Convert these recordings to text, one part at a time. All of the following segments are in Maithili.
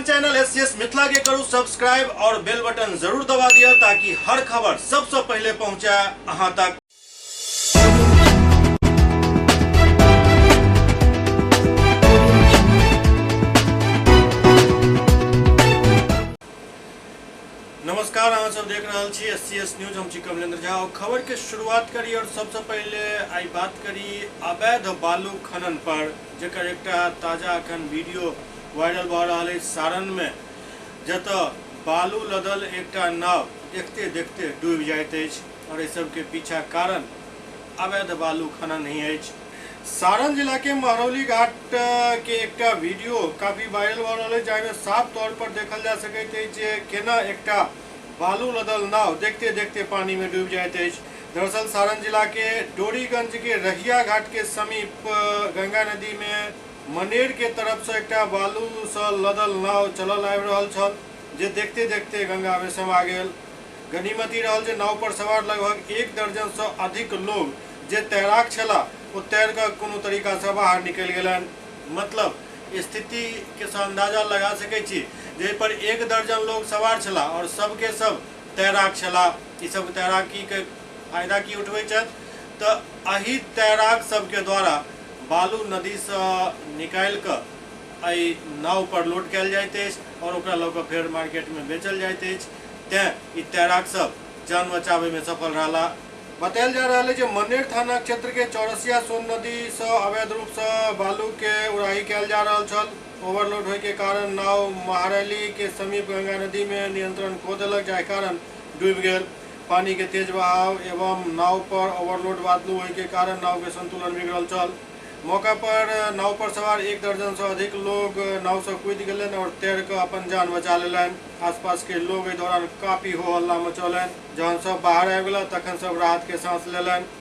अपन channel S C S Mithila के करू सब्सक्राइब और बेल बटन जरूर दबा दिया ताकि हर खबर सबसे पहले पहुंचे अहां तक। नमस्कार, अहाँ सब देख रहल छी एस सी एस न्यूज। हम छी कमलेंद्र झा और खबर के शुरुआत करी और सबसे पहले आई बात करी अवैध बालू खनन पर, जेकर एकटा ताजा अखन वीडियो वायरल भऽ रहल अछि सारण में, जतऽ बालू लदल एकटा नाव देखते देखते डूबि जाइत अछि और एहि सबके पीछा कारण अवैध बालू खनन ही अछि। सारण जिला के महरौली घाट के एकटा वीडियो काफी वायरल भऽ रहल अछि, जाहिमे साफ तौर पर देखल जा सकैत अछि जे केना एकटा बालू लदल नाव देखते देखते पानी में डूबि जाइत अछि। दरअसल सारण जिला के डोरीगंज के रहिया घाट के समीप गंगा नदी में मनेर के तरफ से एकटा बालू से लदल नाव चलल आबि रहल छल, जे देखते देखते गंगा में समा गेल। गनीमत ई रहल जे नाव पर सवार लगभग 1 दर्जन से अधिक लोग जे तैराक छला ओ तैर कऽ कोनो तरीका से बाहर निकलि गेलनि। मतलब स्थिति के सँ अंदाजा लगा सकै छी जे एहि पर 1 दर्जन लोग सवार छला और सबके सब तैराक छला। ई सब तैराकी के फायदा की उठबै छथि तऽ एहि तैराक सबके द्वारा बालू नदी सँ निकालि कऽ एहि नाव पर लोड कयल जाइत अछि और ओकरा लऽ कऽ फेर मार्केट में बेचल जाइत अछि। तें ई तैराक सब जान बचाबै में सफल रहला। बतायल जा रहल अछि जे मनेर थाना क्षेत्र के चौरसिया सोन नदी सँ अवैध रूप सँ बालू के उड़ाही कयल जा रहल छल। ओवरलोड होय के कारण नाव महारैली के समीप गंगा नदी में नियंत्रण खो देलक, जाहि कारण डूबि गेल। पानी के तेज बहाव एवं नाव पर ओवरलोड बालू होय के कारण नाव के संतुलन बिगड़ल छल। मौका पर नाव पर सवार 1 दर्जन से अधिक लोग नाव से कूदि गेलनि और तैर कऽ अपन जान बचा लेलनि। आसपास के लोग एहि दौरान काफी हो हल्ला मचौलनि। जहन सब बाहर आबि गेला तखन सब राहत के सांस लेलनि।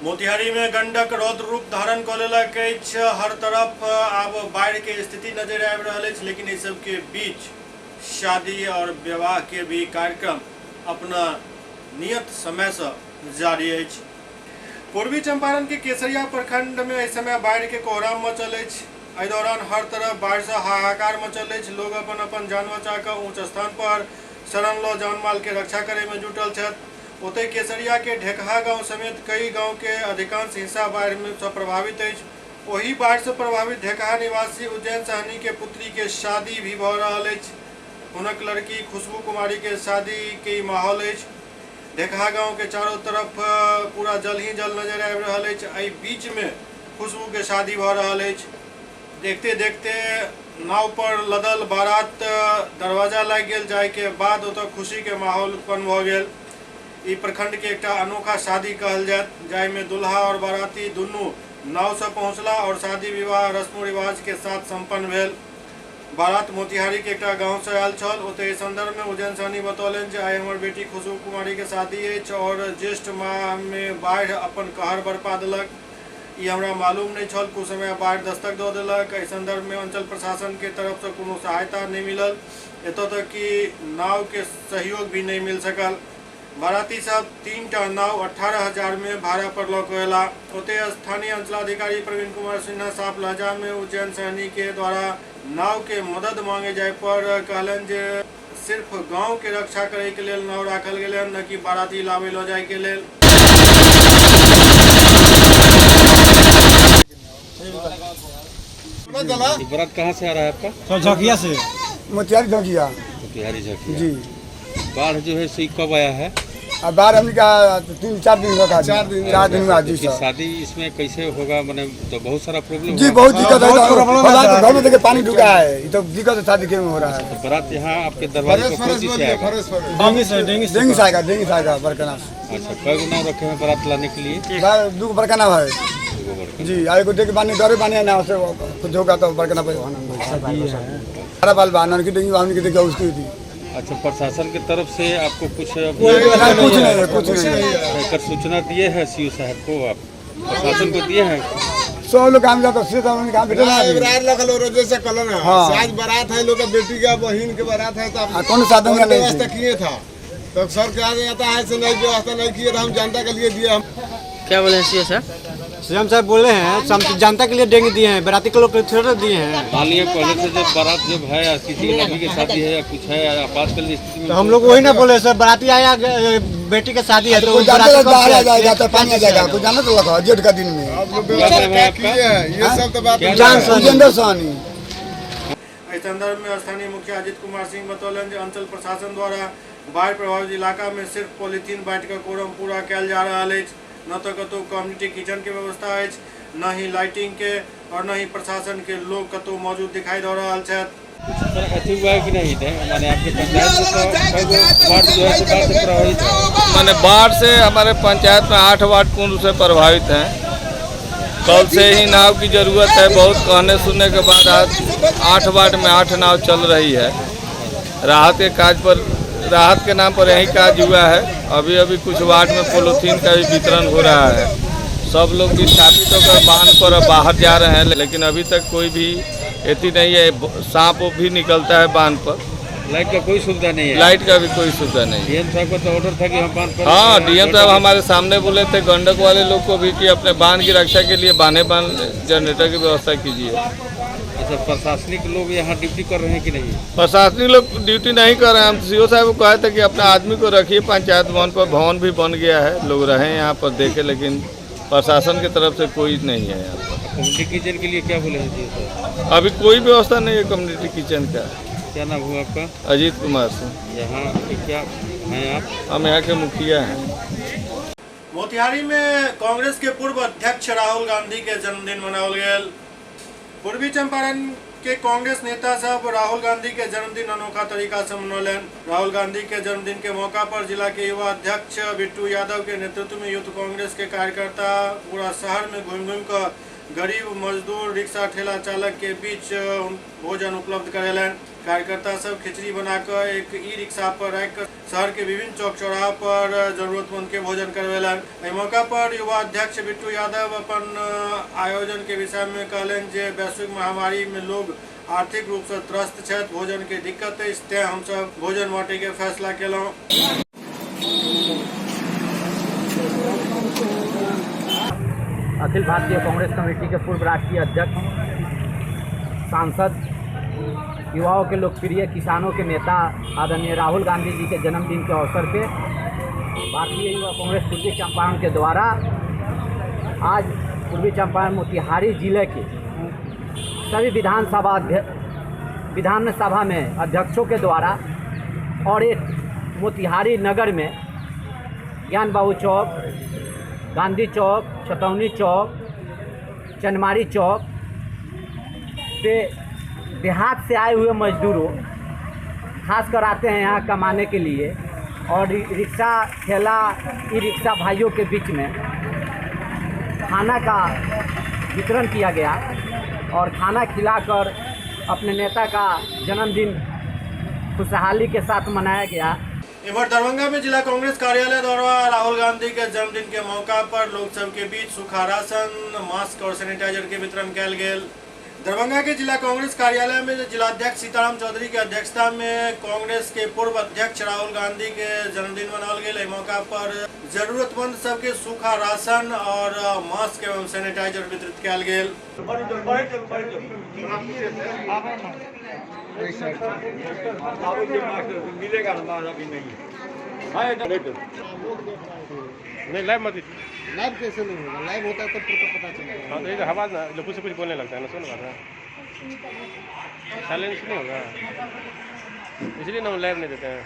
मोतिहारी में गंडक रौद्र रूप धारण कऽ लेलक अछि। हर तरफ आब बाढ़ि के स्थिति नजर आबि रहल अछि, लेकिन एहि सब के बीच शादी और विवाह के भी कार्यक्रम अपना नियत समय से जारी अछि। पूर्वी चंपारण के केसरिया प्रखंड में एहि समय बाढ़ि के कोहराम मचल अछि। एहि दौरान हर तरफ बाढ़ि से हाहाकार मचल अछि। लोग अपन अपन जान बचा कऽ ऊंच स्थान पर शरण लऽ जान माल के रक्षा करे में जुटल छथि। ओतहि केसरिया के ढेकहा गांव समेत कई गांव के अधिकांश हिस्सा बाढ़ि में से प्रभावित अछि। ओही बाढ़ि से प्रभावित ढेकहा निवासी उज्जैन सहनी के पुत्री के शादी भी भऽ रहल अछि। हुनक लड़की खुशबू कुमारी के शादी के ई माहौल अछि। ढेकहा गांव के चारों तरफ पूरा जल ही जल नजर आबि रहल अछि। एहि बीच में खुशबू के शादी भऽ रहल अछि। देखते देखते नाव पर लदल बारात दरवाजा लागि गेल, जाहि के बाद ओतऽ खुशी के माहौल उत्पन्न भऽ गेल। ई प्रखंड के एकटा अनोखा शादी कहल जायत, जाहि में दुल्हा और बाराती दुनू नाव से पहुंचला और शादी विवाह रस्म रिवाज के साथ संपन्न भेल। बारात मोतिहारी के एकटा गांव से आयल छल। ओतहि एहि संदर्भ में उज्जैन सहनी बतौलनि जे आइ हमर बेटी खुशबू कुमारी के शादी अछि और ज्येष्ठ माह में बाढ़ि अपन कहर बरपा देलक। ई हमरा मालूम नहि छल। कुछ समय बाढ़ि दस्तक दऽ देलक। एहि संदर्भ में अंचल प्रशासन के तरफ से कोनो सहायता नहि मिलल, एतऽ तक कि नाव के सहयोग भी नहि मिल सकल। बाराती सब 3टा नाव 18,000 में भाड़ा पर लऽ कऽ अयला। ओतहि स्थानीय अंचलाधिकारी प्रवीण कुमार सिन्हा साफ लहजा में उज्जैन सहनी के द्वारा नाव के मदद मांगे जाय पर कहलनि जे सिर्फ गांव के रक्षा करे के लेल नाव राखल गेलै हन, न कि बाराती लाबे लऽ जाय के लेल। बारात कहाँ से आ रहा है आपका? सर झकिया से, मोतिहारी झकिया। मोतिहारी झकिया जी। बाढ़ जो है सही कब आया है? अब बाढ़ हमने का 3-4 दिन हुआ, 4 दिन, 4 दिन हुआ जी। कि सर। शादी इसमें कैसे होगा? मैंने तो बहुत सारा प्रॉब्लम। जी, बहुत दिक्कत है। तो घर में देखिए, पानी ढुका है। ये तो दिक्कत है, शादी के में हो रहा है। तो बारात यहाँ आपके दरवाजे पर कौन चीज से आएगा? डेंगी से, डेंगी से आएगा, डेंगी से आएगा बरकना से। अच्छा, कई गो नाव रखे हैं बारात लाने के लिए? दू गो बड़का नाव है। दो गो बड़का। जी, आ एगो देख बानी डरे बानी ना से कुछ होगा तो बड़का पे होना सारा बाल बानर की डेंगी हमने के देखा उसकी थी। अच्छा, प्रशासन की तरफ से आपको कुछ नहीं, कुछ नहीं है, कुछ नहीं है। एकर सूचना दिए हैं सीओ साहब को? आप प्रशासन को दिए हैं? सब लोग काम जाता से तो हमने काम भेटे ना अभी। बारात लगल रोजे से कलन है। हाँ। आज बारात है, लोग का बेटी का, बहन के बारात है तो आ, कौन साधन का नहीं व्यवस्था किए था तो सर के आगे आता है से नहीं, व्यवस्था नहीं किए तो हम जनता के लिए दिए हम। क्या बोले हैं सीओ साहब? सीएम साहब बोले हैं, हम तो जनता के लिए डेंगी दिए हैं, बराती के लोग के थोड़े दिए हैं। मान लिया पहले से जब बारात जब है या किसी की लड़की की शादी है या कुछ है या आपातकालीन स्थिति में तो हम लोग वही ना बोले सर, बराती आया, बेटी के शादी है तो कोई जानते बराती तो कब बाहर से आ जाएगा तो पानी आ जाएगा, कोई जाना तो लगा जेठ का दिन में। आप लोग व्यवस्था नाम है क्या आपका? किए हैं, ये सब तो बात क्या जान नाम है? सर। विजेंद्र सहनी। एहि संदर्भ में स्थानीय मुखिया अजित कुमार सिंह बतौलनि जे अंचल प्रशासन द्वारा बाढ़ि प्रभावित इलाका में सिर्फ पॉलीथीन बांटि कऽ कोरम पूरा कयल जा रहल अछि। न तऽ कतहु कम्युनिटी किचन के व्यवस्था अछि, न ही लाइटिंग के और न ही प्रशासन के लोग कतहु मौजूद दिखाई दऽ रहल छथि। कुछ तरह अथी हुआ है कि नहीं है? माने आपके पंचायत में तो कई गो वार्ड जो है सो बाढ़ से प्रभावित है। माने बाढ़ से हमारे पंचायत में आठ वार्ड पूर्ण रूप से प्रभावित हैं। कल से ही नाव की ज़रूरत है। बहुत कहने सुनने के बाद आज आठ वार्ड में आठ नाव चल रही है। राहत के काज पर, राहत के नाम पर यही काज हुआ है। अभी अभी कुछ वार्ड में पोलोथीन का भी वितरण हो रहा है। सब लोग विस्थापित होकर बांध पर अब बाहर जा रहे हैं, लेकिन अभी तक कोई भी एथी नहीं है। सांप भी निकलता है बांध पर। लाइट का कोई सुविधा नहीं है? लाइट का भी कोई सुविधा नहीं है। डीएम साहब का तो ऑर्डर था कि हम बांध पर। हाँ, डीएम साहब हमारे सामने बोले थे गंडक वाले लोग को भी कि अपने बांध की रक्षा के लिए बांधे बांध जनरेटर की व्यवस्था कीजिए। अच्छा, प्रशासनिक लोग यहाँ ड्यूटी कर रहे हैं कि नहीं? प्रशासनिक लोग ड्यूटी नहीं कर रहे हैं। हम सीओ साहब को कहे थे कि अपना आदमी को रखिए पंचायत भवन पर। भवन भी बन गया है, लोग रहे यहाँ पर देखे, लेकिन प्रशासन की तरफ से कोई नहीं है यहाँ पर। कम्युनिटी किचन के लिए क्या बोले हैं सीओ साहब? अभी कोई व्यवस्था नहीं है कम्युनिटी किचन का। क्या नाम हुआ आपका? अजीत कुमार सिंह। यहाँ के क्या हैं आप? हम यहाँ के मुखिया हैं। मोतिहारी में कांग्रेस के पूर्व अध्यक्ष राहुल गांधी के जन्मदिन मनाओल गेल। पूर्वी चंपारण के कांग्रेस नेता सब राहुल गांधी के जन्मदिन अनोखा तरीका से मनौलनि। राहुल गांधी के जन्मदिन के मौका पर जिला के युवा अध्यक्ष बिट्टू यादव के नेतृत्व में यूथ कांग्रेस के कार्यकर्ता पूरा शहर में घूमि घूमि कऽ गरीब, मजदूर, रिक्शा, ठेला चालक के बीच भोजन उपलब्ध करेलनि। कार्यकर्ता सब खिचड़ी बनाकर एक ई रिक्शा पर राखि कऽ शहर के विभिन्न चौक चौराहा पर जरूरतमंद के भोजन करवेलनि। एहि मौका पर युवा अध्यक्ष बिट्टू यादव अपन आयोजन के विषय में कहलनि जे वैश्विक महामारी में लोग आर्थिक रूप से त्रस्त छथि, भोजन के दिक्कत अछि, तें हमसब भोजन बांटय के फैसला केलहुँ। अखिल भारतीय कांग्रेस कमेटी के पूर्व राष्ट्रीय अध्यक्ष, सांसद, युवाओं के लोकप्रिय, किसानों के नेता आदरणीय राहुल गांधी जी के जन्मदिन के अवसर पे भारतीय युवा कांग्रेस पूर्वी चंपारण के द्वारा आज पूर्वी चंपारण मोतिहारी जिले के सभी विधानसभा में अध्यक्षों के द्वारा और एक मोतिहारी नगर में ज्ञान बाबू चौक, गांधी चौक, छतौनी चौक, चनमारी चौक पे देहात से आए हुए मजदूरों, खासकर आते हैं यहाँ कमाने के लिए, और रिक्शा, ठेला, ई रिक्शा भाइयों के बीच में खाना का वितरण किया गया और खाना खिलाकर अपने नेता का जन्मदिन खुशहाली के साथ मनाया गया। इधर दरभंगा में जिला कांग्रेस कार्यालय द्वारा राहुल गांधी के जन्मदिन के मौका पर लोग सबके बीच सूखा राशन, मास्क और सैनिटाइजर के वितरण कयल गेल। दरभंगा के जिला कांग्रेस कार्यालय में जिलाध्यक्ष सीताराम चौधरी के अध्यक्षता में कांग्रेस के पूर्व अध्यक्ष राहुल गांधी के जन्मदिन मनाओल गेल। एहि मौका पर जरूरतमंद सबके सूखा राशन और मास्क एवं सैनिटाइजर वितरित कयल गेल। नहीं, लाइव मत। लाइव कैसे नहीं होगा? लाइव होता है तब पता चलता है। हाँ, तो ये तो आवाज़ ना लोगों से कुछ बोलने लगता है ना। सुन बात है, साइलेंस नहीं होगा, इसलिए ना हम लाइव नहीं देते हैं।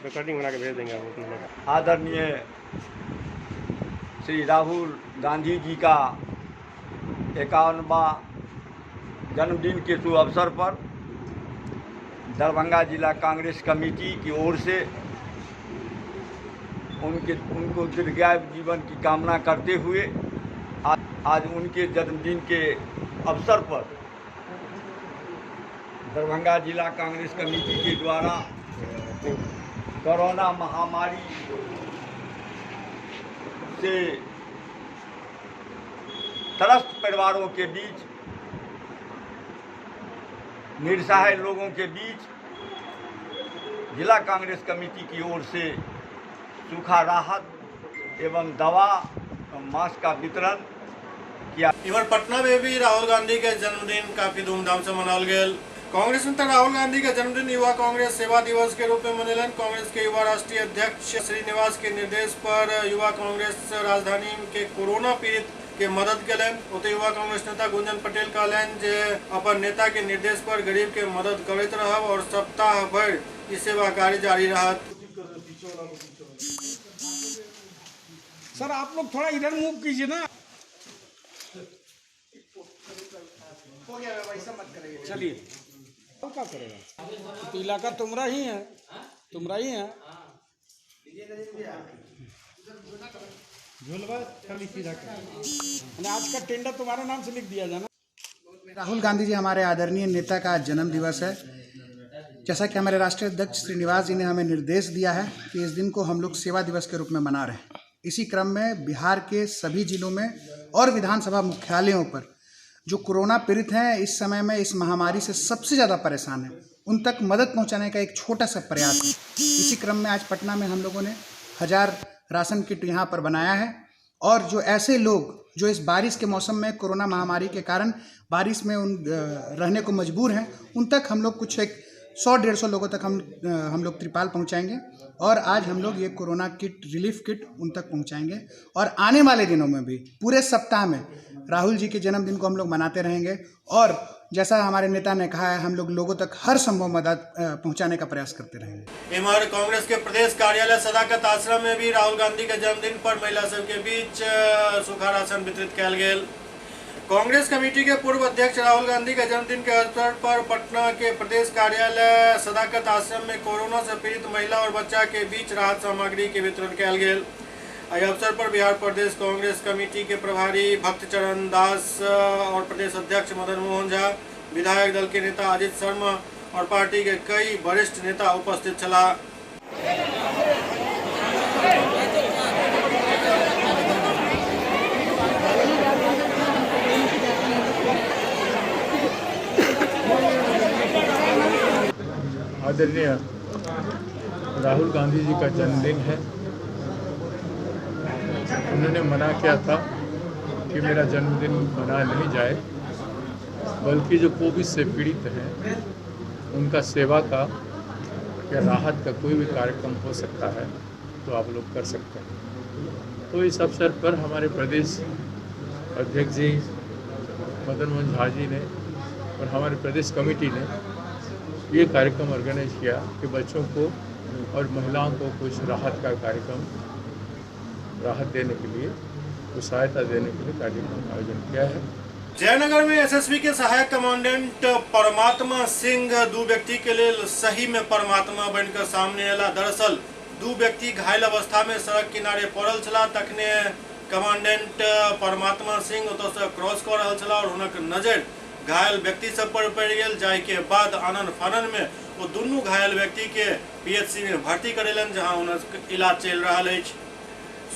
रिकॉर्डिंग बना के भेज देंगे आपको। आदरणीय श्री राहुल गांधी जी का 51वां जन्मदिन के शुभ अवसर पर दरभंगा जिला कांग्रेस कमेटी की ओर से उनको दीर्घायु जीवन की कामना करते हुए आज उनके जन्मदिन के अवसर पर दरभंगा जिला कांग्रेस कमेटी के द्वारा कोरोना महामारी से त्रस्त परिवारों के बीच, निरसहाय लोगों के बीच जिला कांग्रेस कमेटी की ओर से सूखा राहत एवं दवा मास्क का वितरण किया। इधर पटना में भी राहुल गांधी के जन्मदिन काफी धूमधाम से मनाल गेल। कांग्रेस नेता राहुल गांधी के जन्मदिन युवा कांग्रेस सेवा दिवस के रूप में मनेलन। कांग्रेस के युवा राष्ट्रीय अध्यक्ष श्रीनिवास के निर्देश पर युवा कांग्रेस राजधानी के कोरोना पीड़ित के मदद केलन। ओतहि युवा कांग्रेस नेता गुंजन पटेल कहलनि जे अपन नेता के निर्देश पर गरीब के मदद करैत रहब और सप्ताह भरि ई सेवा कार्य जारी रहत। सर आप लोग थोड़ा इधर मूव कीजिए ना। हो गया, वैसा मत करिए। चलिए क्या करेगा, तो इलाका तुम्हारा ही है, तुम्हारा ही है। आज का टेंडर तुम्हारे नाम से लिख दिया जाना। राहुल गांधी जी हमारे आदरणीय नेता का आज जन्म दिवस है। जैसा कि हमारे राष्ट्रीय अध्यक्ष श्रीनिवास जी ने हमें निर्देश दिया है कि इस दिन को हम लोग सेवा दिवस के रूप में मना रहे हैं। इसी क्रम में बिहार के सभी जिलों में और विधानसभा मुख्यालयों पर जो कोरोना पीड़ित हैं, इस समय में इस महामारी से सबसे ज़्यादा परेशान हैं, उन तक मदद पहुंचाने का एक छोटा सा प्रयास है। इसी क्रम में आज पटना में हम लोगों ने 1000 राशन किट यहाँ पर बनाया है और जो ऐसे लोग जो इस बारिश के मौसम में कोरोना महामारी के कारण बारिश में उन रहने को मजबूर हैं, उन तक हम लोग कुछ एक 100-150 लोगों तक हम लोग त्रिपाल पहुंचाएंगे और आज हम लोग ये कोरोना किट, रिलीफ किट उन तक पहुंचाएंगे। और आने वाले दिनों में भी पूरे सप्ताह में राहुल जी के जन्मदिन को हम लोग मनाते रहेंगे और जैसा हमारे नेता ने कहा है, हम लोग लोगों तक हर संभव मदद पहुंचाने का प्रयास करते रहेंगे। एमआर कांग्रेस के प्रदेश कार्यालय सदाकत आश्रम में भी राहुल गांधी के जन्मदिन पर महिला सब के बीच सूखा राशन वितरित कयल गेल। कांग्रेस कमेटी के पूर्व अध्यक्ष राहुल गांधी के जन्मदिन के अवसर पर पटना के प्रदेश कार्यालय सदाकत आश्रम में कोरोना से पीड़ित महिला और बच्चा के बीच राहत सामग्री के वितरण कयल गेल। एहि अवसर पर बिहार प्रदेश कांग्रेस कमेटी के प्रभारी भक्त चरण दास और प्रदेश अध्यक्ष मदन मोहन झा, विधायक दल के नेता अजित शर्मा और पार्टी के कई वरिष्ठ नेता उपस्थित छलाह। आदरणीय राहुल गांधी जी का जन्मदिन है। उन्होंने मना किया था कि मेरा जन्मदिन मनाया नहीं जाए, बल्कि जो कोविड से पीड़ित हैं उनका सेवा का या राहत का कोई भी कार्यक्रम हो सकता है तो आप लोग कर सकते हैं। तो इस अवसर पर हमारे प्रदेश अध्यक्ष जी मदन मोहन झा जी ने और हमारे प्रदेश कमेटी ने ये कार्यक्रम ऑर्गेनाइज किया कि बच्चों को और महिलाओं को कुछ राहत का कार्यक्रम, राहत देने के लिए, कुछ सहायता देने के लिए कार्यक्रम आयोजन किया है। जयनगर में एसएसबी के सहायक कमांडेंट परमात्मा सिंह दो व्यक्ति के लिए सही में परमात्मा बनकर सामने आला। दरअसल दो व्यक्ति घायल अवस्था में सड़क किनारे पड़ल छला, तखने कमांडेंट परमात्मा सिंह ओतऽ से क्रॉस कर रहल छला और हुनक नजर घायल व्यक्ति सब पर पड़ गेल, जाय के बाद आनन फानन में वो दुनू घायल व्यक्ति के पीएचसी में भर्ती करेलन, जहां हुनक इलाज चल रहा अछि।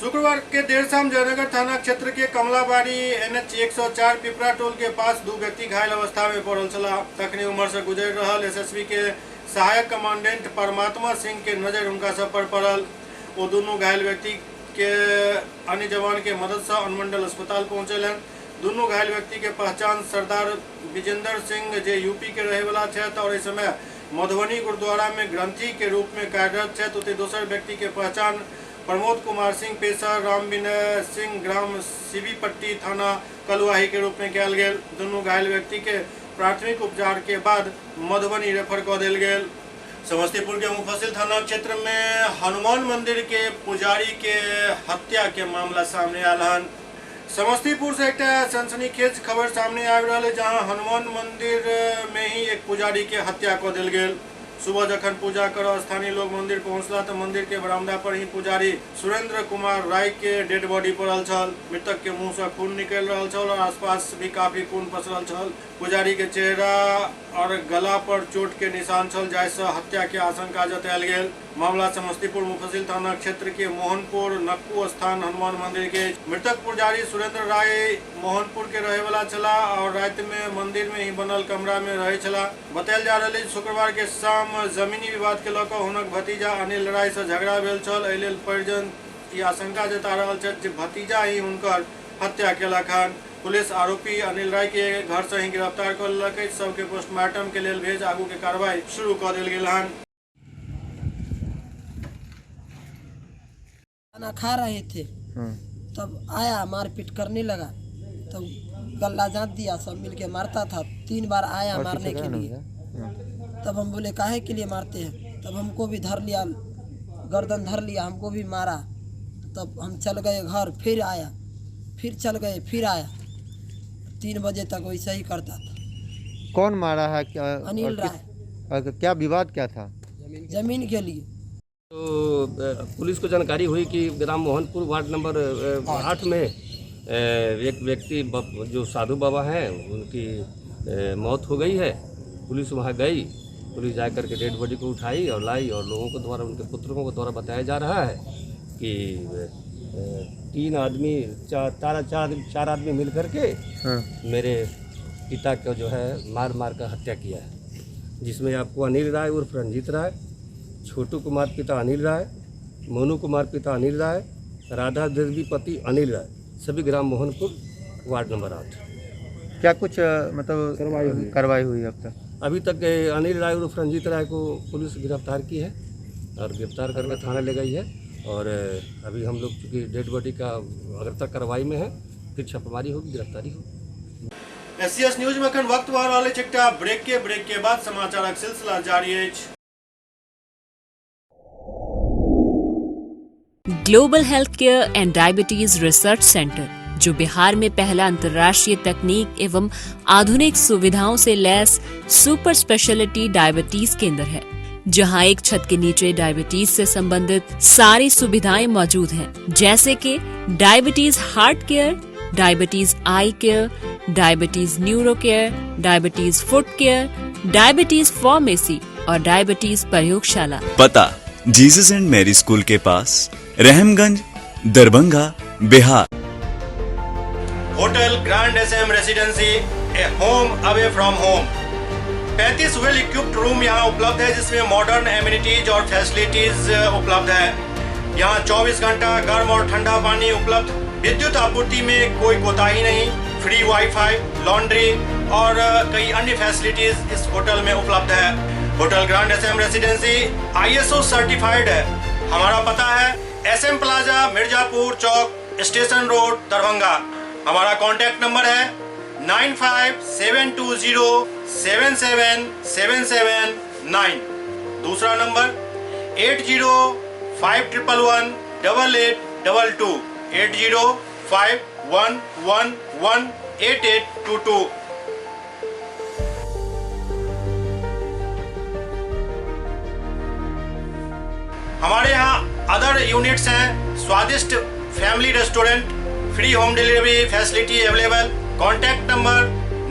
शुक्रवार के देर शाम जयनगर थाना क्षेत्र के कमलाबाड़ी एनएच 104 पिपरा टोल के पास दो व्यक्ति घायल अवस्था में पड़ल छला। तखने उम्र से गुजर रहा एसएसबी के सहायक कमांडेंट परमात्मा सिंह के नजर उनका सब पर पड़ल। वो दोनों घायल व्यक्ति के अन्य जवान के मदद से अनुमंडल अस्पताल पहुँचेलन। दोनों घायल व्यक्ति के पहचान सरदार विजेंद्र सिंह जे यूपी के रहे वाला छथि और इस समय मधुबनी गुरुद्वारा में ग्रंथी के रूप में कार्यरत छथि। ओतहि दोसर व्यक्ति के पहचान प्रमोद कुमार सिंह पेशा राम विनय सिंह ग्राम सीबीपट्टी थाना कलुआही के रूप में कयल गेल। दुनू घायल व्यक्ति के प्राथमिक उपचार के बाद मधुबनी रेफर कऽ देल गेल। समस्तीपुर के मुफस्सिल थाना क्षेत्र में हनुमान मंदिर के पुजारी के हत्या के मामला सामने आयल हन। समस्तीपुर से एक सनसनीखेज खबर सामने आबि रहल है, जहां हनुमान मंदिर में ही एक पुजारी के हत्या कऽ देल गेल। सुबह जखन पूजा कर स्थानीय लोग मंदिर पहुंचला तो मंदिर के बरामदा पर ही पुजारी सुरेंद्र कुमार राय के डेड बॉडी पड़ल छल। मृतक के मुंह से खून निकल रहल छल और आसपास भी काफी खून पसरल छल। पुजारी के चेहरा और गला पर चोट के निशान छल, जाहिसँ हत्या के आशंका जतायल गेल। मामला समस्तीपुर मुफस्सिल थाना क्षेत्र के मोहनपुर नक्कू स्थान हनुमान मंदिर के। मृतक पुजारी सुरेंद्र राय मोहनपुर के रहे वाला छला और रात में मंदिर में ही बनल कमरा में रहे छला। बतायल जा रहल अछि शुक्रवार के शाम जमीनी विवाद के लऽ कऽ हुनक भतीजा अनिल राय से झगड़ा भेल छल। एहि लेल परिजन ई आशंका जता रहल छथि जे भतीजा ही हुनकर हत्या केलक हन। पुलिस आरोपी अनिल राय के घर से ही गिरफ्तार कऽ लेलक अछि। सबके पोस्टमार्टम के लेल भेज आगू के कार्रवाई शुरू कऽ देल गेल हन। खाना खा रहे थे तब आया, मारपीट करने लगा, तब गला जांच दिया, सब मिलके मारता था। 3 बार आया मारने के लिए। तब हम बोले काहे के लिए मारते हैं, तब हमको भी धर लिया, गर्दन धर लिया, हमको भी मारा। तब हम चल गए घर, फिर आया, फिर चल गए, फिर आया। 3 बजे तक वैसे ही करता था। कौन मारा है? क्या अनिल राय। और क्या विवाद क्या था? जमीन के लिए। तो पुलिस को जानकारी हुई कि ग्राम मोहनपुर वार्ड नंबर 8 में एक व्यक्ति जो साधु बाबा हैं उनकी मौत हो गई है। पुलिस वहां गई, पुलिस जा कर के डेड बॉडी को उठाई और लाई और लोगों को द्वारा, उनके पुत्रों को द्वारा बताया जा रहा है कि 3 आदमी चार आदमी मिल करके मेरे पिता को जो है मार मार कर हत्या किया है, जिसमें आपको अनिल राय उर्फ रंजीत राय, छोटू कुमार पिता अनिल राय, मोनू कुमार पिता अनिल राय, राधा देवी पति अनिल राय, सभी ग्राम मोहनपुर वार्ड नंबर 8। क्या कुछ मतलब कार्रवाई हुई अब तक? अभी तक अनिल राय उर्फ रंजीत राय को पुलिस गिरफ्तार की है और गिरफ्तार करके थाना ले गई है। और अभी हम लोग चूँकि डेड बॉडी का अगर तक कार्रवाई में है, फिर छापेमारी होगी, गिरफ्तारी होगी। एससीएस न्यूज में अखन वक्त भऽ रहल अछि एकटा ब्रेक के। ब्रेक के बाद समाचारक सिलसिला जारी अछि। Global health care and diabetes research centre, जो बिहार में पहला अंतर्राष्ट्रीय तकनीक एवं आधुनिक सुविधाओं से लैस सुपर स्पेशलिटी डायबिटीज केंद्र है, जहां एक छत के नीचे डायबिटीज से संबंधित सारी सुविधाएं मौजूद हैं, जैसे कि diabetes heart care, diabetes eye care, diabetes neuro care, diabetes foot care, diabetes pharmacy और डायबिटीज प्रयोगशाला। पता जीसस एंड मैरी स्कूल के पास, Rahamganj, Darbhanga, Bihar. Hotel grand S M residency, a home away from home. 35 well equipped room यहाँ उपलब्ध है, जिसमें मॉडर्न एमिनिटीज और फैसिलिटीज उपलब्ध है। यहाँ 24 घंटा गर्म और ठंडा पानी उपलब्ध, विद्युत आपूर्ति में कोई कोताही नहीं, फ्री वाईफाई, लॉन्ड्री और कई अन्य फैसिलिटीज इस होटल में उपलब्ध है। Hotel grand S M residency ISO certified है। हमारा पता है एस एम प्लाजा, मिर्जापुर चौक, स्टेशन रोड, दरभंगा। हमारा कांटेक्ट नंबर है 9572077779। दूसरा नंबर 8051118822, 8051118822। हमारे यहाँ अदर यूनिट्स हैं, स्वादिष्ट family restaurant, free home delivery facility available. Contact number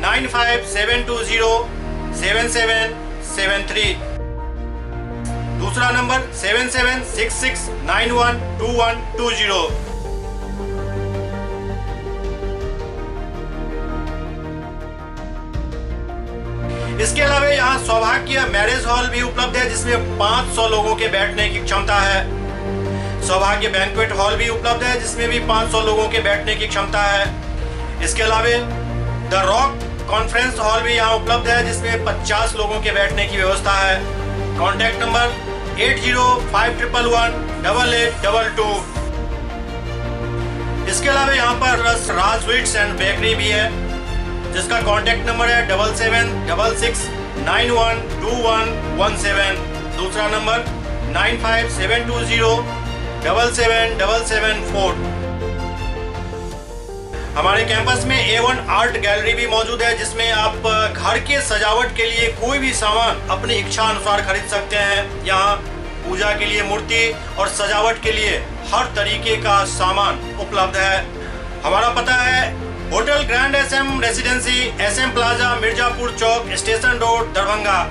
9572077773। दूसरा नंबर 7766912120। इसके अलावा यहाँ सौभाग्य मैरिज हॉल भी उपलब्ध है, जिसमें 500 लोगों के बैठने की क्षमता है। सौभाग्य बैंक्वेट हॉल भी उपलब्ध है, जिसमें भी 500 लोगों के बैठने की क्षमता है। इसके अलावा the rock conference hall भी यहाँ उपलब्ध है, जिसमें 50 लोगों के बैठने की व्यवस्था है। Contact number 80511 11822। इसके अलावा यहाँ पर राज स्वीट्स एंड बेकरी भी है, जिसका कॉन्टैक्ट नंबर है 7766 912117। दूसरा नंबर 95720 77774। हमारे कैंपस में A1 art gallery भी मौजूद है, जिसमें आप घर के सजावट के लिए कोई भी सामान अपनी इच्छा अनुसार खरीद सकते हैं। यहाँ पूजा के लिए मूर्ति और सजावट के लिए हर तरीके का सामान उपलब्ध है। हमारा पता है hotel grand SM residency, SM plaza, Mirzapur Chowk, station road, Darbhanga.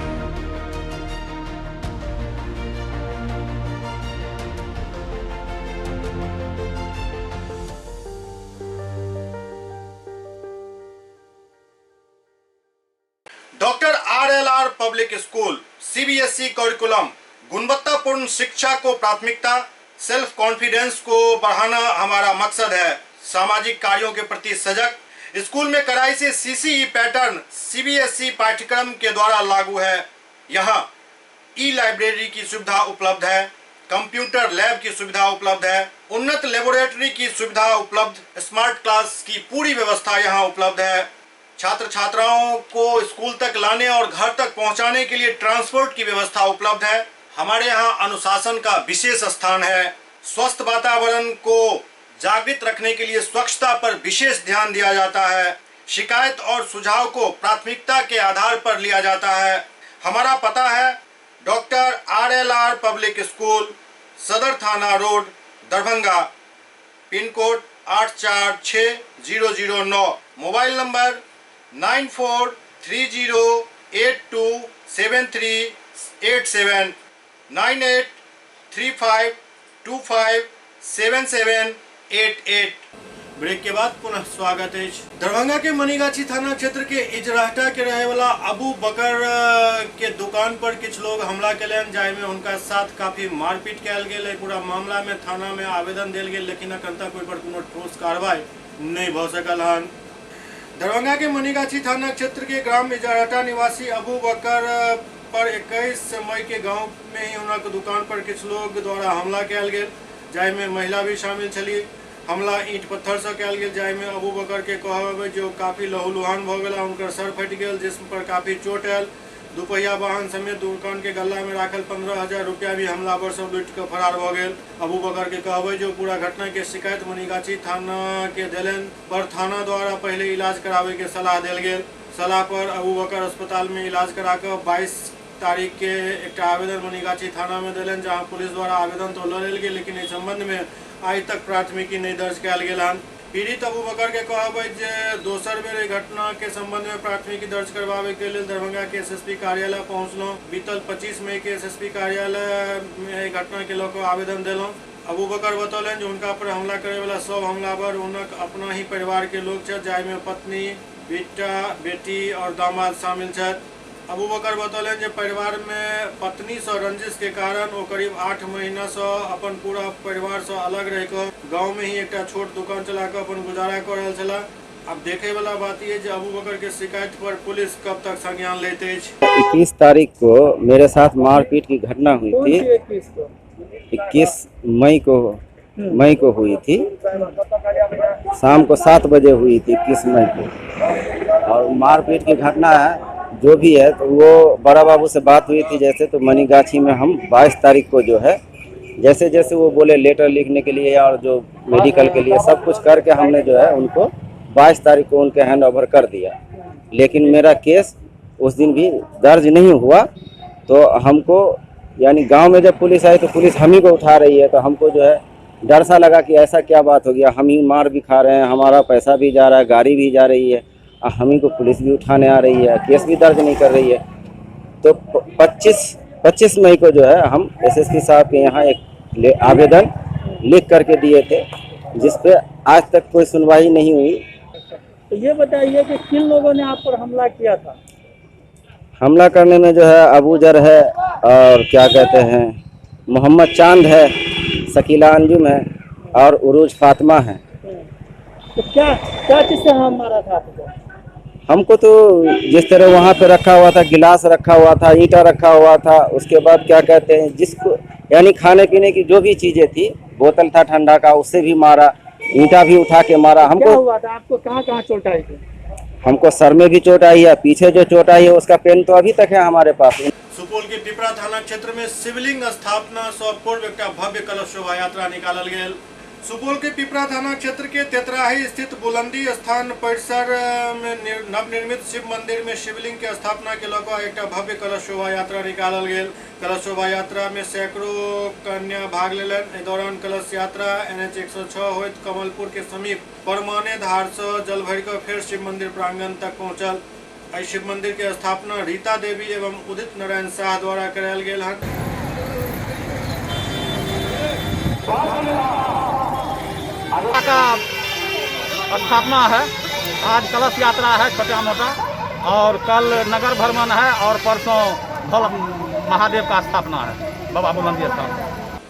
Doctor RLR public school, CBSE curriculum, गुणवत्तापूर्ण शिक्षा को प्राथमिकता, सेल्फ कॉन्फिडेंस को बढ़ाना हमारा मकसद है। सामाजिक कार्यों के प्रति सजग, स्कूल में कड़ाई से सीसीई पैटर्न सीबीएसई पाठ्यक्रम के द्वारा लागू है। यहाँ ई लाइब्रेरी की सुविधा उपलब्ध है, कंप्यूटर लैब की सुविधा उपलब्ध है, उन्नत लेबोरेटरी की सुविधा उपलब्ध, स्मार्ट क्लास की पूरी व्यवस्था यहाँ उपलब्ध है। छात्र छात्राओं को स्कूल तक लाने और घर तक पहुंचाने के लिए ट्रांसपोर्ट की व्यवस्था उपलब्ध है। हमारे यहाँ अनुशासन का विशेष स्थान है। स्वस्थ वातावरण को जागृत रखने के लिए स्वच्छता पर विशेष ध्यान दिया जाता है। शिकायत और सुझाव को प्राथमिकता के आधार पर लिया जाता है। हमारा पता है doctor RLR public school, Sadar थाना road, Darbhanga, pin code 846009, mobile number 9430827387, 9835257788। Break के बाद पुनः स्वागत है। दरभंगा के मनीगाछी थाना क्षेत्र के इजराहटा के रहे वाला अबू बकर के दुकान पर किछु लोग हमला केलनि, जाहिमे हुनका साथ काफी मारपीट कयल गेल। पूरा मामला में थाना में आवेदन देल गेल, लेकिन अखन तक ओहि पर कोनो ठोस कार्रवाई नहीं भऽ सकल हन। दरभंगा के मनीगाछी थाना क्षेत्र के ग्राम इजराहटा निवासी अबू बकर पर 21 मई के गांव में ही हुनक दुकान पर किछु लोग द्वारा हमला कयल गेल, जाहिमे महिला भी शामिल छली। हमला ईंट पत्थर से कयल गेल, जाहिमे अबू बकर के कहब जो काफ़ी लहूलुहान भऽ गेल, हुनकर सर फटि गेल, जिस्म पर काफ़ी चोट आयल। दुपहिया वाहन समेत दुकान के गल्ला में राखल 15,000 रुपया भी हमलावर सब लूटि कऽ फरार भऽ गेल। अबू बकर के कहबै जो पूरा घटना के शिकायत मनीगाछी थाना के देलनि पर थाना द्वारा पहले इलाज कराबे के सलाह देल गेल। सलाह पर अबू बकर अस्पताल में इलाज करा कऽ 22 तारीख के एक आवेदन मनीगाछी थाना में देलनि, जहां पुलिस द्वारा आवेदन तो लऽ लेल गेल, लेकिन एहि संबंध में आइ तक प्राथमिकी नहीं दर्ज कयल गेल हन। पीड़ित अबू बकर के कहब अछि जे दोसर बेर एहि घटना के संबंध में प्राथमिकी दर्ज करवावे के लेल दरभंगा के एसएसपी कार्यालय पहुंचलहुँ। बीतल 25 मई के एसएसपी कार्यालय में एहि घटना के लऽ कऽ आवेदन देलहुँ। अबू बकर बतौलनि जे हुनका पर हमला करे वाला सब हमलावर हुनक अपना ही परिवार के लोग छथि, जाहिमे पत्नी, बेटा, बेटी और दामाद शामिल छथि। अबू बकर बतौलनि जे परिवार में पत्नी से रंजिश के कारण ओ करीब 8 महीना से अपन पूरा परिवार से अलग रहि कऽ गाँव में ही एक छोट दुकान चला कऽ अपन गुजारा कऽ रहल छलाह। अब देखे वाला बात यह जे अबू बकर के शिकायत पर पुलिस कब तक संज्ञान लेते अछि। 21 तारीख को मेरे साथ मारपीट की घटना हुई थी। 21 मई को हुई थी, शाम को 7 बजे हुई थी 21 मई को। और मारपीट की घटना है जो भी है, तो वो बड़ा बाबू से बात हुई थी जैसे, तो मनीगाछी में हम 22 तारीख को जो है जैसे जैसे वो बोले लेटर लिखने के लिए और जो मेडिकल के लिए सब कुछ करके हमने जो है उनको 22 तारीख को उनके हैंड ओवर कर दिया। लेकिन मेरा केस उस दिन भी दर्ज नहीं हुआ। तो हमको यानी गांव में जब पुलिस आई तो पुलिस हम ही को उठा रही है, तो हमको जो है डर सा लगा कि ऐसा क्या बात हो गया, हम ही मार भी खा रहे हैं, हमारा पैसा भी जा रहा है, गाड़ी भी जा रही है, हम ही को पुलिस भी उठाने आ रही है, केस भी दर्ज नहीं कर रही है। तो 25 मई को जो है हम एसएसपी साहब के यहाँ एक आवेदन लिख करके दिए थे, जिस पे आज तक कोई सुनवाई नहीं हुई। तो ये बताइए कि किन लोगों ने आप पर हमला किया था? हमला करने में जो है अबूजर है और क्या कहते हैं मोहम्मद चांद है, शकीला अंजुम है और उरूज फातिमा है। तो क्या क्या चीज़ से हम मारा था आपको? हमको तो जिस तरह वहाँ पे रखा हुआ था, गिलास रखा हुआ था, ईंटा रखा हुआ था, उसके बाद क्या कहते हैं जिसको यानी खाने पीने की जो भी चीज़ें थी, बोतल था ठंडा का, उससे भी मारा, ईंटा भी उठा के मारा हमको। क्या हुआ था आपको, कहाँ कहाँ चोट आई थी? हमको सर में भी चोट आई है, पीछे जो चोट आई है उसका पेन तो अभी तक है हमारे पास। सुपौल के पिपरा थाना क्षेत्र में शिवलिंग स्थापना सँ पूर्व एकटा भव्य कलश शोभा यात्रा निकालल गेल। सुपौल के पिपरा थाना क्षेत्र के तेतराही स्थित बुलंदी स्थान परिसर में नवनिर्मित शिव मंदिर में शिवलिंग के स्थापना के लऽ कऽ एकटा भव्य कलश शोभा यात्रा निकालल गेल। कलश शोभा यात्रा में सैकड़ों कन्या भाग लेलनि। एहि दौरान कलश यात्रा NH 106 होइत कमलपुर के समीप परमाने धार सँ जल भरि कऽ फेर शिव मंदिर प्रांगण तक पहुँचल। एहि शिव मंदिर के स्थापना रीता देवी एवं उदित नारायण शाह द्वारा करायल गेल हन। का स्थापना है, आज कलश यात्रा है छोटा मोटा, और कल नगर भ्रमण है, और परसों भोला महादेव का स्थापना है बाबा बुलंदी स्थान।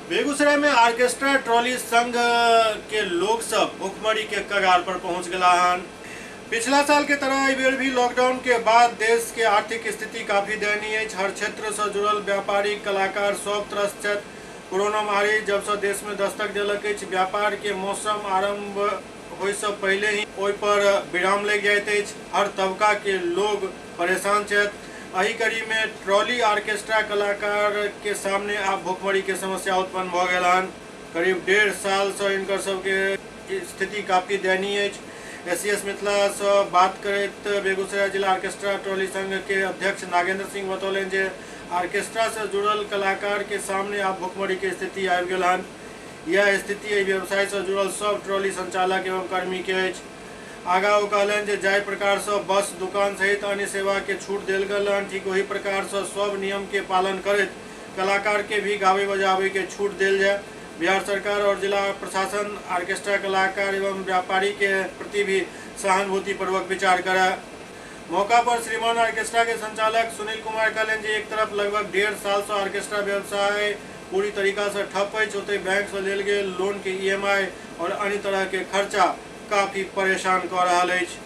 बेगूसराय में ऑर्केस्ट्रा ट्रॉली संघ के लोग सब भुखमरी के कगार पर पहुंच गया हन। पिछला साल के तरह एहि बेर भी लॉकडाउन के बाद देश के आर्थिक स्थिति काफी दयनीय अछि। हर क्षेत्र से जुड़ल व्यापारी कलाकार सब त्रस्त छथि। कोरोना महामारी जब से देश में दस्तक देलक अछि, व्यापार के मौसम आरंभ होय से पहले ही ओहि पर विराम लागि जाइत अछि। हर तबका के लोग परेशान छथि। एहि कड़ी में ट्रॉली ऑर्केस्ट्रा कलाकार के सामने आब भुखमरी के समस्या उत्पन्न भऽ गेल हन। करीब 1.5 साल से इनकर सबके स्थिति काफी दयनीय अछि। SCS Mithila से बात करैत बेगूसराय जिला ऑर्केस्ट्रा ट्रॉली संघ के अध्यक्ष नागेंद्र सिंह बतौलनि जे ऑर्केस्ट्रा से जुड़ल कलाकार के सामने आब भुखमरी के स्थिति आबि गेल हन। यह स्थिति एहि व्यवसाय से जुड़ल सब ट्रॉली संचालक एवं कर्मी के अछि। आगा ओ कहलनि जे जाहि प्रकार से बस दुकान सहित अन्य सेवा के छूट देल गेल हन, ठीक ओही प्रकार से सब नियम के पालन करैत कलाकार के भी गावे बजावे के छूट देल जाय। बिहार सरकार और जिला प्रशासन ऑर्केस्ट्रा कलाकार एवं व्यापारी के प्रति भी सहानुभूति पूर्वक विचार करे। मौका पर श्रीमान ऑर्केस्ट्रा के संचालक सुनील कुमार कहलनि जे एक तरफ लगभग 1.5 साल से ऑर्केस्ट्रा व्यवसाय पूरी तरीका से ठप अछि, ओतहि बैंक से लेल गेल लोन के EMI और अन्य तरह के खर्चा काफी परेशान कऽ रहल अछि।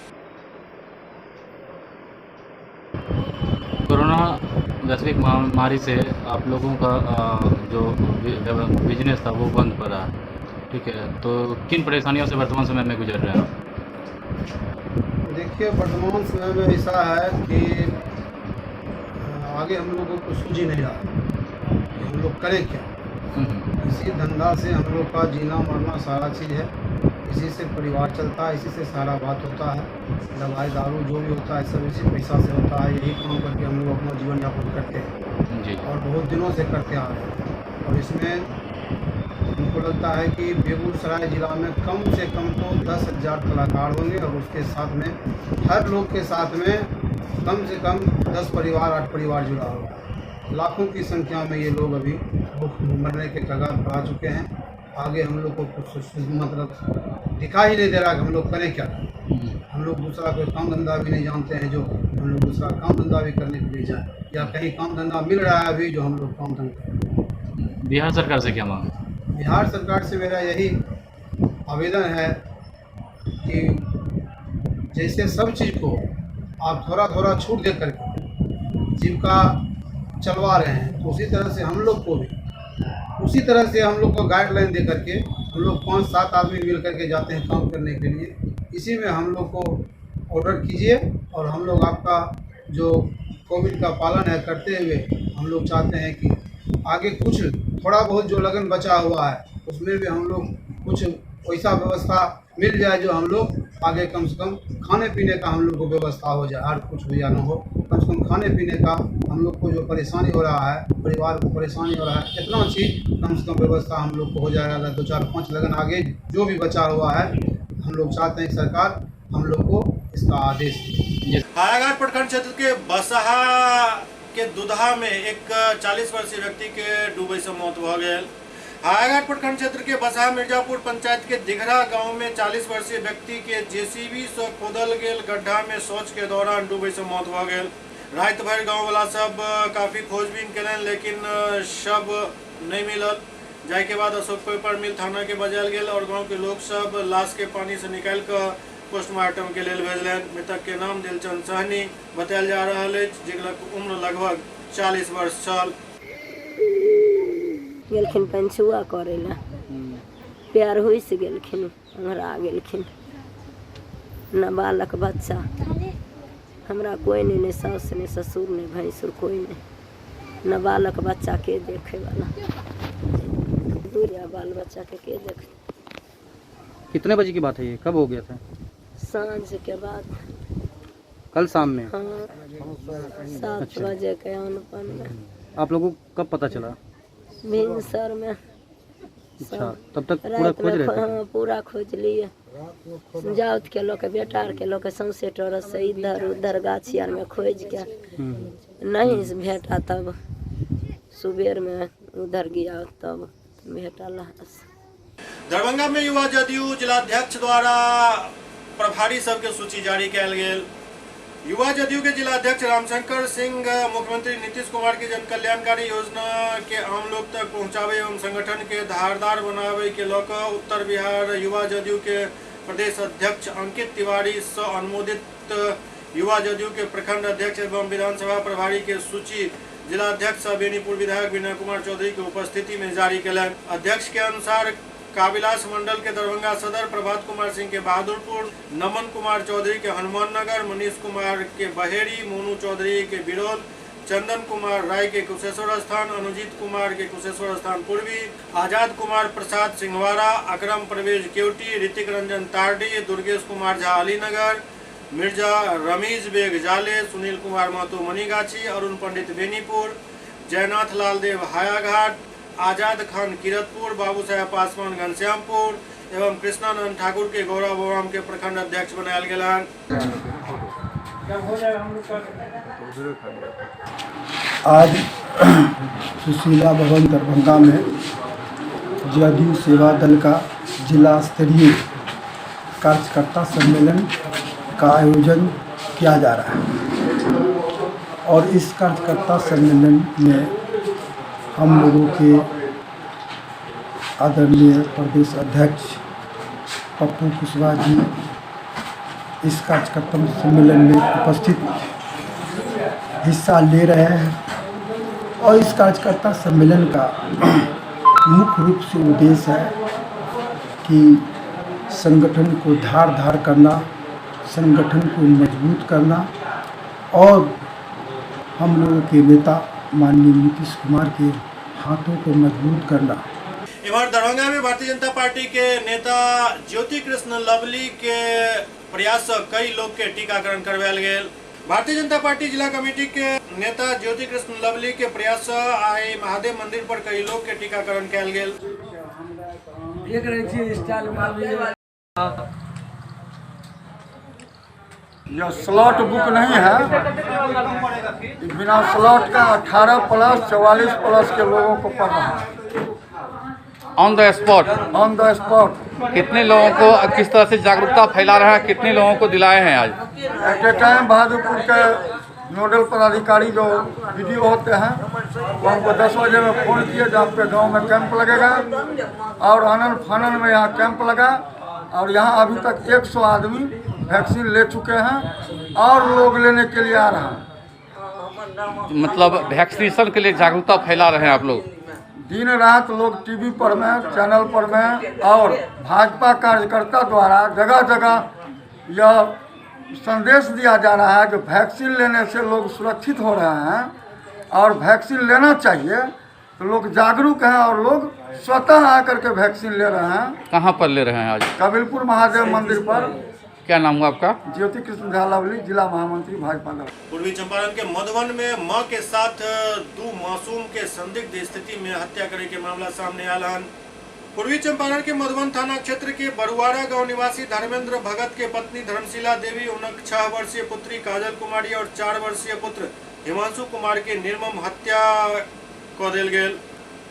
कोरोना वैश्विक महामारी से आप लोगों का जो बिजनेस था वो बंद पड़ा, ठीक है, तो किन परेशानियों से वर्तमान समय में गुजर रहे हैं आप? देखिए, वर्तमान समय में ऐसा है कि आगे हम लोगों को सूझ ही नहीं रहा कि हम लोग करें क्या। इसी धंधा से हम लोग का जीना मरना सारा चीज़ है, इसी से परिवार चलता है, इसी से सारा बात होता है, दवाई दारू जो भी होता है सब इसी पैसा से होता है। यही काम करके हम लोग अपना जीवन यापन करते हैं जी, और बहुत दिनों से करते आ रहे हैं। और इसमें हमको लगता है कि बेगूसराय ज़िला में कम से कम तो 10,000 कलाकार होंगे, और उसके साथ में हर लोग के साथ में कम से कम 10 परिवार 8 परिवार जुड़ा हुआ है। लाखों की संख्या में ये लोग अभी भूख मरने के कगार पर आ चुके हैं। आगे हम लोग को कुछ मतलब दिखा ही नहीं दे रहा कि हम लोग करें क्या। हम लोग दूसरा कोई काम धंधा भी नहीं जानते हैं जो हम लोग दूसरा काम धंधा भी करने के लिए जाएँ, या कहीं काम धंधा मिल रहा है अभी जो हम लोग काम धंधा करें। बिहार सरकार से क्या मांग? बिहार सरकार से मेरा यही आवेदन है कि जैसे सब चीज़ को आप थोड़ा थोड़ा छूट दे करके जीविका चलवा रहे हैं, तो उसी तरह से हम लोग को भी उसी तरह से हम लोग को गाइडलाइन दे करके हम लोग 5-7 आदमी मिल करके जाते हैं काम करने के लिए, इसी में हम लोग को ऑर्डर कीजिए और हम लोग आपका जो कोविड का पालन है करते हुए हम लोग चाहते हैं कि आगे कुछ थोड़ा बहुत जो लगन बचा हुआ है उसमें भी हम लोग कुछ वैसा व्यवस्था मिल जाए जो हम लोग आगे कम से कम खाने पीने का हम लोग को व्यवस्था हो जाए, और कुछ हो या ना हो कम से कम खाने पीने का हम लोग को जो परेशानी हो रहा है, परिवार को परेशानी हो रहा है, इतना चीज़ कम से कम व्यवस्था हम लोग को हो जाएगा। अगर 2-4-5 लगन आगे जो भी बचा हुआ है हम लोग चाहते हैं सरकार हम लोग को इसका आदेश दे। हायाघाट प्रखंड क्षेत्र के बसहा के दुधा में एक 40 वर्षीय व्यक्ति के डूबे से मौत भ गेल। हायाघाट प्रखंड क्षेत्र के बसहा मिर्जापुर पंचायत के दिघरा गांव में 40 वर्षीय व्यक्ति के जेसीबी से खोदल गेल गड्ढा में शौच के दौरान डूबे से मौत भ गेल। राति भरि गाँव वाला सब काफी खोजबीन केलनि लेकिन शव नहीं मिलल। जाय के बाद अशोक पेपर मिल थाना के बजायल गेल और गांव के लोग सब लाश के पानी से निकाल कर पोस्टमार्टम के लेल भेजलनि। मृतक के नाम दिलचंद सहनी बतायल जा रहल अछि, जेकर उम्र लगभग 40 वर्ष छल। गेलखिन पंचुआ करै लए, पैर हुसि गेलखिन, ओंघरा गेलखिन। न बालक बच्चा हमरा कोइ नहि, नहि साउस नहि ससुर नहि भैंसुर कोइ नहि, न बालक बच्चा के देखे वाला, दूर या बाल बच्चा के देखे। कितने बजे की बात है ये, कब हो गया था? साँझ के बाद, कल शाम में। हाँ, 7 बजे के अनपन में। आप लोगों को कब पता चला? भिनसर में। अच्छा, तब तक पूरा खोज रहे थे? हाँ, पूरा खोज लिए। जाउत के लोग, बेटा के लोग सौंसे टरस से इधर उधर गाछी आर में खोज के नहीं भेटा, तब सुबेर में उधर गया तब भेटा लाश। दरभंगा में युवा जदयू जिलाध्यक्ष द्वारा प्रभारी सबके सूची जारी कयल गेल। युवा जदयू के जिलाध्यक्ष रामशंकर सिंह मुख्यमंत्री नीतीश कुमार के जन कल्याणकारी योजना के आम लोग तक पहुंचावे एवं संगठन के धारदार बनावे के लऽ कऽ उत्तर बिहार युवा जदयू के प्रदेश अध्यक्ष अंकित तिवारी से अनुमोदित युवा जदयू के प्रखंड अध्यक्ष एवं विधानसभा प्रभारी के सूची जिलाध्यक्ष सह बेनीपुर विधायक विनय कुमार चौधरी के उपस्थिति में जारी कयलनि। अध्यक्ष के अनुसार काविलास मंडल के दरभंगा सदर, प्रभात कुमार सिंह के बहादुरपुर, नमन कुमार चौधरी के हनुमान नगर, मनीष कुमार के बहेड़ी, मोनू चौधरी के बिरौल, चंदन कुमार राय के कुशेश्वर स्थान, अनुजीत कुमार के कुशेश्वर स्थान पूर्वी, आजाद कुमार प्रसाद सिंहवाड़ा, अकरम परवेज केवटी, ऋतिक रंजन तारडी, दुर्गेश कुमार झा अलीनगर, मिर्जा रमीज बेग जाले, सुनील कुमार महतो मनीगाछी, अरुण पंडित बेनीपुर, जयनाथ लालदेव हायाघाट, आजाद खान किरतपुर, बाबू साहेब पासवान घनश्यामपुर एवं कृष्णानंद ठाकुर के गौरव बोराम के प्रखंड अध्यक्ष बनायल गेल हन। आज सुशीला भवन दरभंगा में जदयू सेवा दल का जिला स्तरीय कार्यकर्ता सम्मेलन का आयोजन किया जा रहा है और इस कार्यकर्ता सम्मेलन में हम लोगों के आदरणीय प्रदेश अध्यक्ष पप्पू कुशवाहा जी इस कार्यकर्ता सम्मेलन में उपस्थित हिस्सा ले रहे हैं और इस कार्यकर्ता सम्मेलन का मुख्य रूप से उद्देश्य है कि संगठन को धार धार करना, संगठन को मजबूत करना और हम लोगों के नेता माननीय नीतीश कुमार के हाथों को मजबूत करना। इधर दरभंगा में भारतीय जनता पार्टी के नेता ज्योति कृष्ण लवली के प्रयास से कई लोग के टीकाकरण करवायल गेल। भारतीय जनता पार्टी जिला कमेटी के नेता ज्योति कृष्ण लवली के प्रयास से आई महादेव मंदिर पर कई लोग के टीकाकरण कयल गेल। देख रहे छी स्टाइल मार। यह स्लॉट बुक नहीं है, बिना स्लॉट का 18 प्लस 44 प्लस के लोगों को पड़ रहा है। On the spot, on the spot. कितने लोगों को किस तरह से जागरूकता फैला रहा है, कितने लोगों को दिलाए हैं आज? एट ए टाइम बहादुरपुर के नोडल पदाधिकारी जो वीडियो होते हैं वो हमको 10 बजे में फ़ोन किए जो आपके गांव में कैंप लगेगा और आनंद फानन में यहाँ कैंप लगा और यहाँ अभी तक 100 आदमी वैक्सीन ले चुके हैं और लोग लेने के लिए आ रहे हैं। मतलब वैक्सीनेशन के लिए जागरूकता फैला रहे हैं आप लोग। दिन रात लोग टीवी पर में, चैनल पर में और भाजपा कार्यकर्ता द्वारा जगह जगह यह संदेश दिया जा रहा है कि वैक्सीन लेने से लोग सुरक्षित हो रहे हैं और वैक्सीन लेना चाहिए, तो लोग जागरूक हैं और लोग स्वतः आकर के वैक्सीन ले रहे हैं। कहाँ पर ले रहे हैं आज? कबिलपुर महादेव मंदिर पर। क्या नाम हुआ आपका? ज्योति कृष्ण झा लवली, जिला महामंत्री भाजपा दल। पूर्वी चंपारण के मधुबन में मां के साथ दो मासूम के संदिग्ध स्थिति में हत्या करे के मामला सामने आयल हन। पूर्वी चंपारण के मधुबन थाना क्षेत्र के बरुआरा गांव निवासी धर्मेंद्र भगत के पत्नी धर्मशिला देवी, उनक 6 वर्षीय पुत्री काजल कुमारी और 4 वर्षीय पुत्र हिमांशु कुमार के निर्मम हत्या कऽ देल गेल।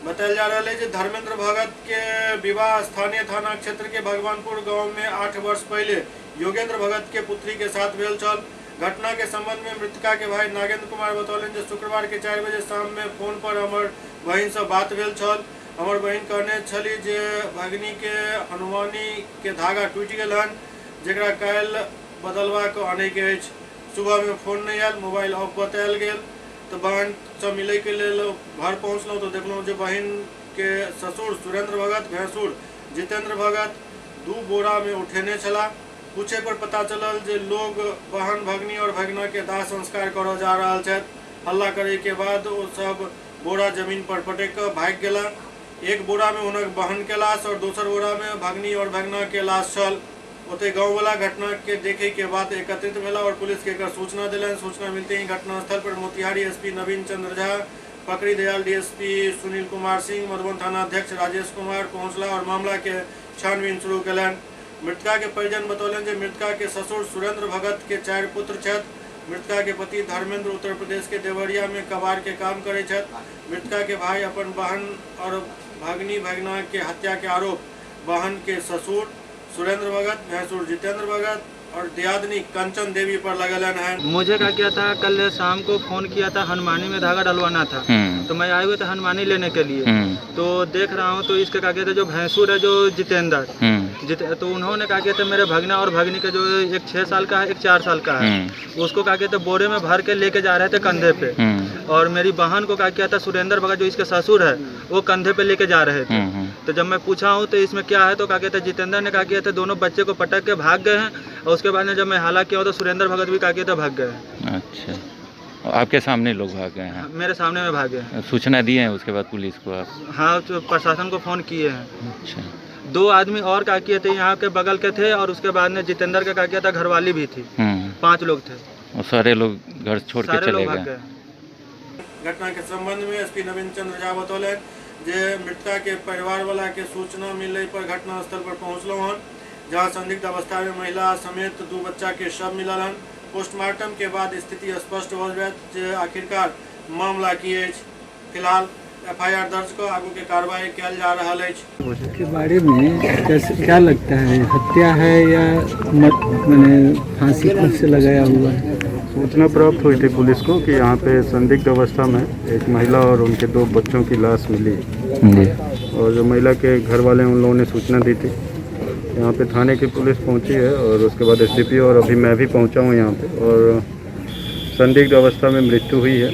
बतायल जा रहा है जे धर्मेंद्र भगत के विवाह स्थानीय थाना क्षेत्र के भगवानपुर गांव में 8 वर्ष पहले योगेंद्र भगत के पुत्री के साथ भेल छल। घटना के संबंध में मृतका के भाई नागेंद्र कुमार बतौलनि जे शुक्रवार के 4 बजे शाम में फोन पर हमर बहिन से बात भेल छल। हमर बहिन कहने छली जे भगिनी के हनुमानी के धागा टूटि गेल हन, जकरा काल्हि बदलवा कऽ आनैके अछि। सुबहमे फोन नहि आयल, मोबाइल ऑफ बतायल गेल तऽ बहनसँ मिलैके लेल घर पहुँचलहुँ तऽ देखलहुँ जे बहिनके ससुर सुरेंद्र भगत, भैंसुर जितेंद्र भगत 2 बोरामे उठेने छलाह। पूछे पर पता चलल जे लोग बहन, भगनी और भगना के दाह संस्कार करऽ जा रहल छथि। हल्ला करे के बाद ओ सब बोरा जमीन पर पटक कऽ भागि गेला। एक बोरा में हुनक बहन के लाश और दोसर बोरा में भगनी और भगना के लाश छल। ओते गाँववाला घटना के देखे के बाद एकत्रित भेला और पुलिस के एकर सूचना देलनि। सूचना मिलते ही घटनास्थल पर मोतिहारी एसपी नवीन चंद्र झा, पकड़ी दयाल डीएसपी सुनील कुमार सिंह, मधुबन थाना अध्यक्ष राजेश कुमार पहुंचला और मामला के छानबीन शुरू कयलनि। मृतका के परिजन बतौलनि जे मृतका के ससुर सुरेंद्र भगत के 4 पुत्र छथि। मृतका के पति धर्मेंद्र उत्तर प्रदेश के देवरिया में कबाड़ के काम करे छथि। मृतका के भाई अपन बहन और भगनी भगना के हत्या के आरोप बहन के ससुर सुरेंद्र भगत, भैंसुर जितेंद्र भगत और दियादनी कंचन देवी पर लगलन है। मुझे क्या किया था, कल शाम को फोन किया था, हनुमानी में धागा डलवाना था, तो मैं आए हुए था हनुमानी लेने के लिए। तो देख रहा हूँ तो इसके क्या कहते जो भैंसुर है जो जितेंद्र, तो उन्होंने क्या कहते मेरे भगना और भगनी के जो एक 6 साल का है, एक 4 साल का है, उसको क्या कहते बोरे में भर के लेके जा रहे थे कंधे पे। और मेरी बहन को क्या किया था सुरेंद्र भगत जो इसके ससुर है वो कंधे पे लेके जा रहे थे। तो जब मैं पूछा हूँ तो इसमें क्या है, तो क्या कहते जितेंद्र ने क्या किया था दोनों बच्चे को पटक के भाग गए हैं। और उसके बाद में जब मैं हल्ला किया तो सुरेंद्र भगत भी क्या किया था भाग गए हैं। अच्छा, आपके सामने लोग भाग गए हैं? मेरे सामने में भागे हैं। सूचना दिए हैं उसके बाद पुलिस को आप? हाँ, तो प्रशासन को फ़ोन किए हैं। अच्छा, 2 आदमी और क्या किए थे यहाँ के बगल के थे, और उसके बाद में जितेंद्र का क्या किया था घरवाली भी थी, 5 लोग थे। और सारे लोग घर छोड़ के चले गए। घटना के संबंध में एसपी नवीन चंद्र झा बतौलनि जे मृतका के परिवार वाला के सूचना मिलने पर घटनास्थल पर पहुँचलहुँ हन, जहाँ संदिग्ध अवस्था में महिला समेत 2 बच्चा के शव मिलल हन। पोस्टमार्टम के बाद स्थिति स्पष्ट हो जायत जे आखिरकार मामला की अछि। फिलहाल एफआईआर दर्ज कऽ आगू के कार्रवाई कयल जा रहल अछि। के बारे में कैसे क्या लगता है, हत्या है या मैंने फांसी खुद से लगाया हुआ है? सूचना प्राप्त हुई थी पुलिस को कि यहाँ पे संदिग्ध अवस्था में एक महिला और उनके 2 बच्चों की लाश मिली और जो महिला के घर वाले हैं उन लोगों ने सूचना दी थी। यहाँ पे थाने की पुलिस पहुँची है और उसके बाद एसडीपीओ और अभी मैं भी पहुँचा हूँ यहाँ पे, और संदिग्ध अवस्था में मृत्यु हुई है।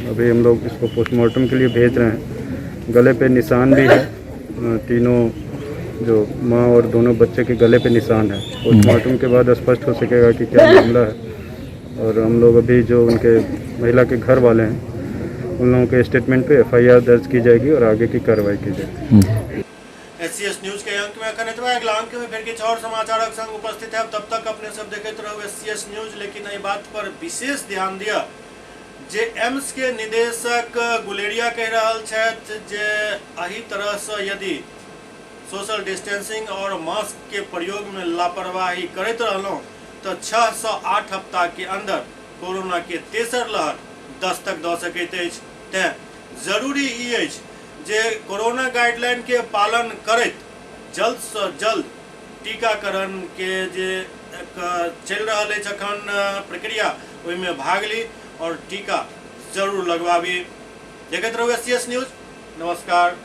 अभी हम लोग इसको पोस्टमार्टम के लिए भेज रहे हैं। गले पे निशान भी है, तीनों जो माँ और दोनों बच्चे के गले पे निशान है। पोस्टमार्टम के बाद स्पष्ट हो सकेगा कि क्या मामला है। और हम लोग अभी जो उनके महिला के घर वाले हैं उन लोगों के स्टेटमेंट पे एफआईआर दर्ज की जाएगी और आगे की कार्रवाई की जाएगी। एससीएस न्यूज के अंक में अखन एतबा, अगला अंक में फिर किछु और समाचारक संग उपस्थित है। तब तक अपने सब देखैत रहू एससीएस न्यूज। लेकिन एहि बात पर विशेष ध्यान दिअ जे एम्स के निदेशक गुलेरिया कहि रहल छथि जे एहि तरह से यदि सोशल डिस्टेंसिंग और मास्क के प्रयोग में लापरवाही करैत रहलहुँ तो 6 से 8 हफ्ता के अंदर कोरोना के तेसर लहर दस्तक दऽ सकैत अछि। तेँ जरूरी ई अछि जे कोरोना गाइडलाइन के पालन करैत जल्द से जल्द टीकाकरण के जे चलि रहल अछि अखन प्रक्रिया, ओहिमे भाग ली और टीका जरूर लगवाबी। देखैत रहू एससीएस न्यूज। नमस्कार।